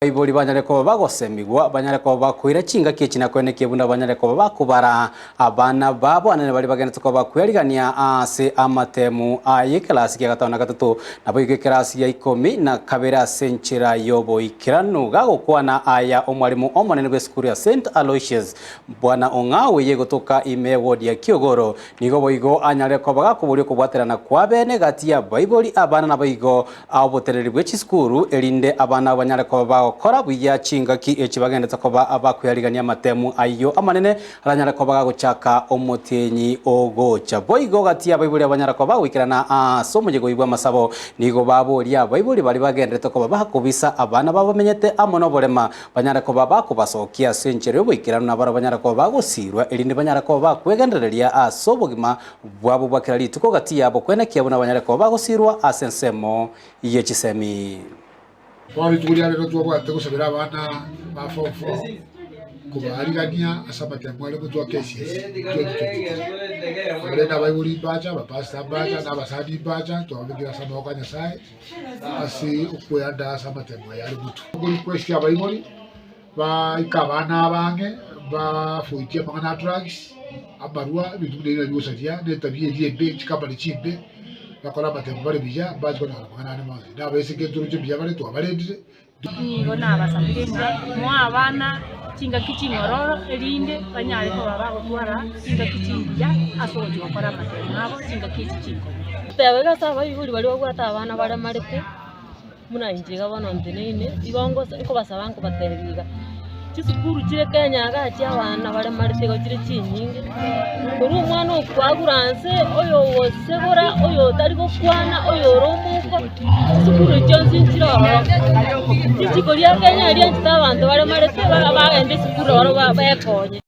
Abaibori banyare koba bagosemigwa, banyare koba bakoira chingaki echi na koenekia buna banyare koba bakobara abana babo anene baria bagenderete koba bakwerigania ase amatemu ay'ekelasi kia gatano na gatato, naboigo ekelasi gia ikomi na kabere ase enchera y'oboikeranu. Gagokwana aya omwalimu omonene bw'esukuru ya Saint Aloysius, Bwana Ong'au eyegotoka ime y'ewodi ya Kiogoro, nigo boigo anyare koba gakoboria okobwaterana kw'abene gati y'abaibori abana naboigo Oboteneneri bwe chisukuru, erinde abana banyare koba bagokora buya chingaki echi bagenderete koba abakwearigania amatemu ayio amanene aranyare koba gagochaka omotienyi ogocha. Boigo gati y'abaibori abanyare koba bagoikerana ase omoyega oyio bw'amasabo, nigo baboria abaibori baria bagenderete koba bakobisa abana babo bamenyete amo noborema, banyare koba bakobasokia ase enchera y'oboikeranu nabarabwo banyare koba bagosirwa, erinde banyare koba bakwegendereria ase obogima Bwabo bwa kera rituko gati yabo kwenekia buna banyare koba bagosirwa ase ensemo ye chisemi. Bono rituko ria rero twabwate gosabera abana ba form four kobaarigania ase amatemo are gotwa KCSE 2023. Korende abaibori mbacha, abapastor mbacha, na abasani mbacha, twababekire ase amaboko a Nyasaye ase okweandaa ase amatemo aya are motwe. Okorequest abaibori Baika abana abange bafoitie amang'ana a drugs, amarwa, ebinto buna ebi nabio gosaria, na etabia eria embe, chikambani chimbe, bakore amatemo bare buya, mbache konyora amang'ana ande bonsi. Na abaiseke ntoroche mbuya bare twabarendire. Nigo nabasabire ng'a moe abana chingaki ching'ororo, erinde banyare koba bagotwara chingaki chingiya ase ogochia gokora amatemo abo chingaki echi chinkong'u. Teba iga ase abaibori baria babwate abana baremarete. Buna inche iga bono nteneine, igo ngose nkobasaba nkobatebia iga, chisukuru chire Kenya igaa chia abana baremarete igo chire chinyinge, korwa omwana okwagura nse, oyo ogosegora, oyo otari gokwana, oyo ore omouko, chisukuru echio chionsi nchire ororo. Richiko ria Kenya rianchete abanto baremarete baga bagenda esukuru oro ba bekonye.